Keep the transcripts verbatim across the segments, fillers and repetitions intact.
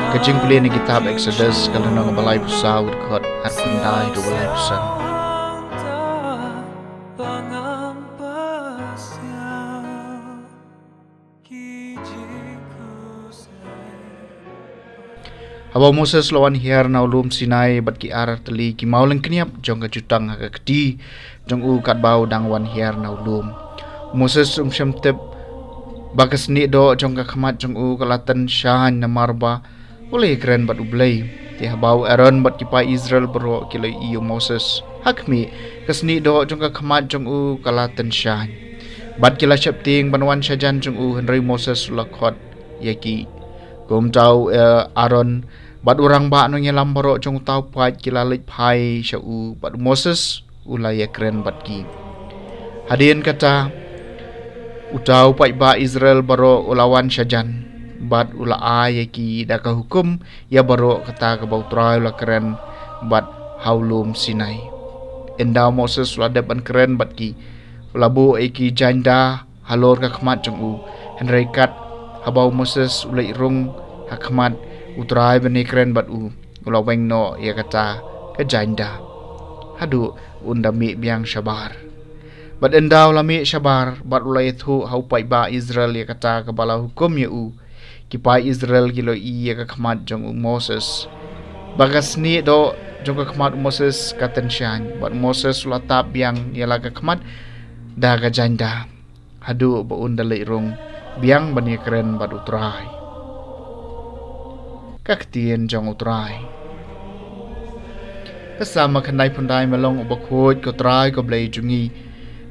Ka jingpule na kitab Exodus, ka lynnong ba laiphew saw, dkhot arphew khyndai haduh ba laiphew san. Haba u Moses u la wan hiar na u lum Sinai bad ki ar tylli ki maw lyngkniap jong ka jutang ha ka kti jong u katba u dang wan hiar na u lum. U Moses um shym tip ba ka snieh doh jong ka khmat jong u ka la tynshaiñ namar ba u la ïakren bad U Blei. Te haba u Aaron bad ki paid Israel baroh ki la ïohi ïa u Moses, ha khmih, ka snieh doh jong ka khmat jong u ka la tynshaiñ. Bad ki la sheptieng ban wan shajan jong u, hynrei u Moses u la khot ïa ki. Kumta u, eh, Aaron bad u rangbah nongïalam baroh jong uta u paid ki la leit phai sha u bad u Moses u la ïakren bad ki. Hadien kata, uta u paidbah Israel baroh u la wan shajan bad u la ai ïa ki da ka hukum ïa baroh kata kaba U Trai u la kren bad ha u lum Sinai. Ynda u Moses u la dep ban kren bad ki, u la buh ïa ki jaiñda halor ka khmat jong u. Hynrei kat haba u Moses u leit rung ha khmat U Trai ban ïakren bad u, u la weng noh ïa kata ka jaiñda haduh un da mih biang shabar. Bad ynda u la mih shabar bad u la ïathuh ha u paidbah Israel ïa kata kaba la hukum ïa u, ki paid Israel ki la ïohi ïa ka khmat jong u Moses ba ka snieh doh jong ka khmat u Moses ka tynshaiñ. Bad u Moses u la tap biang ïa la ka khmat da ka jaiñda haduh ba un da leit rung biang ban ïakren bad U Trai. Ka ktien jong U Trai. Ka Salm khyndai phew khyndai. Me long uba khuid, ko Trai ko Blei jong ngi.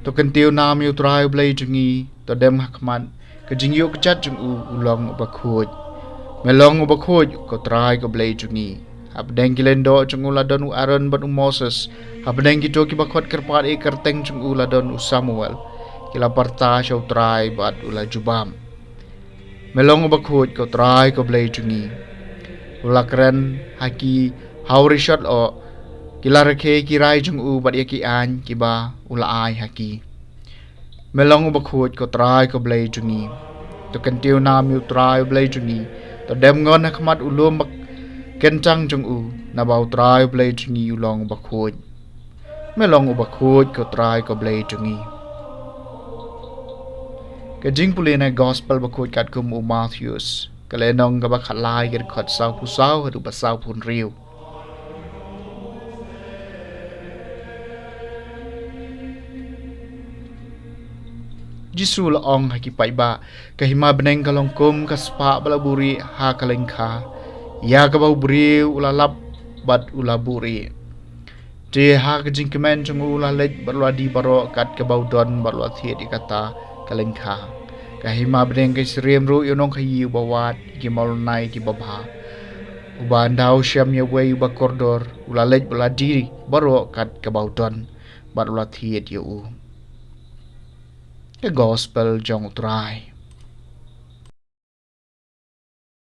To kyntiew nam ïa U Trai U Blei jong ngi. To dem ha khmat ka jingïoh kjat jong u, u long uba khuid. Me long uba khuid, ko Trai ko Blei jong ngi. Hapdeng ki lyngdoh jong u la don u Aaron bad u Moses. Hapdeng kito kiba khot kyrpad ïa ka kyrteng jong u la don u Samuel. Ki la pyrta sha U Trai bad u la jubab. Me long uba khuid, ko Trai ko Blei jong ngi. U la kren ha ki ha u rishot oh. Ki la rakhe ki rai jong u bad ïa ki aiñ kiba u la ai ha ki. Me long uba khuid, ko Trai ko Blei jong ngi. To kyntiew nam ïa U Trai U Blei jong ngi. To dem ngon ha khmat u lum ba kyntang jong u, naba U Trai U Blei jong ngi u long uba khuid. Me long uba khuid, ko Trai ko Blei jong ngi. Ka jingpule na gospel bakhuid katkum u Mathaios, ka lynnong kaba khatlai, ka dkhot sawphew saw haduh ba sawphew hynriew. Jisu u la ong ha ki paidbah, ka hima bneng ka long kum ka spah ba la buhrieh ha ka lyngkha. Ïa kaba u briew u la lap bad u la buhrieh. Te ha ka jingkmen jong u u la leit bad u la die baroh kat kaba u don bad u la thied ïa kata ka lyngkha. Ka hima bneng ka syriem ruh ïa u nongkhaïi uba wad ïa ki mawlynnai kiba bha. Uba ynda u shem ïa uwei uba kordor, u la leit bad u la die baroh kat kaba u don bad u la thied ïa u. Ka gospel jong U Trai.